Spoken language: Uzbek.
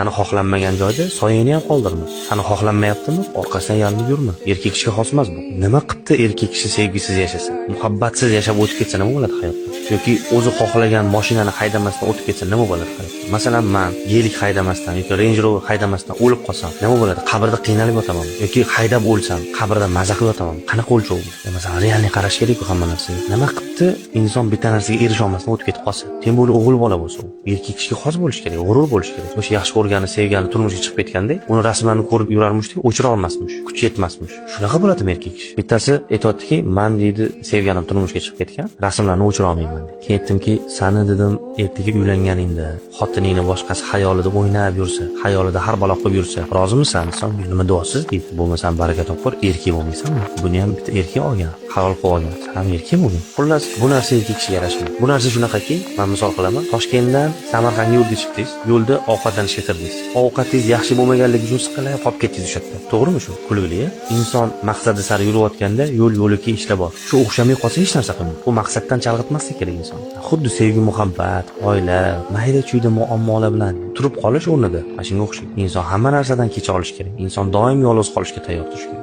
Sani xohlanmagan joyda soyangni ham qoldirma. Sani xohlanmayaptimi? Orqasidan yalinib yurma. Erkak kishiga xos emas bu. Nima qilibdi erkak kishi sevgisiz yashasa? Muhabbatsiz yashab o'tib ketsa nima bo'ladi hayotda? Yoki o'zi xohlagan mashinani haydamasdan o'tib ketsa nima bo'ladi hayotda? Masalan, man Gelik haydamasdan yoki Range Rover haydamasdan o'lib qolsam nima bo'ladi? Qabrda qiynalib yotamanmi? Yoki haydab o'lsam, qabrda maza qilib yotamanmi? Qanaqa o'lchov bu? Masalan, реальный qarash kerak-ku hamma narsaga. Nima qilibdi inson bitta narsaga erisha olmasdan o'tib ketib qolsa? Тем более o'g'il bola bo'lsa u. Erkak kishiga xos bo'lishi kerak, g'urur bo'lishi kerak. O'sha yaxshi ko'rgani, sevgani turmushga chiqib ketganda, uni rasmlarini ko'rib yurarmishdik, o'chira olmasmish, kuchi yetmasmish. Shunaqa bo'ladimi erkak kishi? Bittasi aytyaptiki, man, deydi, sevganim turmushga chiqib ketgan, rasmlarni o'chira olmayman, deydi. Keyin aytdimki, sani, dedim, ertaga uylanganingda xotiningni boshqasi xayolida o'ynab yursa, xayolida har balo qilib yursa, rozimisan desam, nima deyapsiz, deydi. Bo'lmasam baraka topkur, erkak bo'lmaysanmi? Buni ham bitta erkak olgan, halol qilib olgan. San ham erkak bo'lgin. Xullas, bu narsa erkak kishiga yarashmaydi. Bu narsa shunaqaki, man misol qilaman, Toshkentdan Samarqandga yo'lga chiqdingiz, yo'lda ovqatlanishga kirdingiz. Ovqatingiz yaxshi bo'lmaganligi uchun siqilib qolib ketdingiz o'sha yerda. To'g'rimi shu? Kulgili. Inson maqsadi sari yurayotganda yo'l yo'lakay ishlar bor. Shu o'xshamay qolsa hech narsa qilmaydi. Bu maqsaddan chalg'itmaslik kerak inson. Xuddi sevgi, muhabbat, oila, mayda chuyda muammolar bilan turib qolish o'rnida mana shunga o'xshaydi. Inson hamma narsadan kecha olishi kerak. Inson doim yolg'iz qolishga tayyor turishi kerak.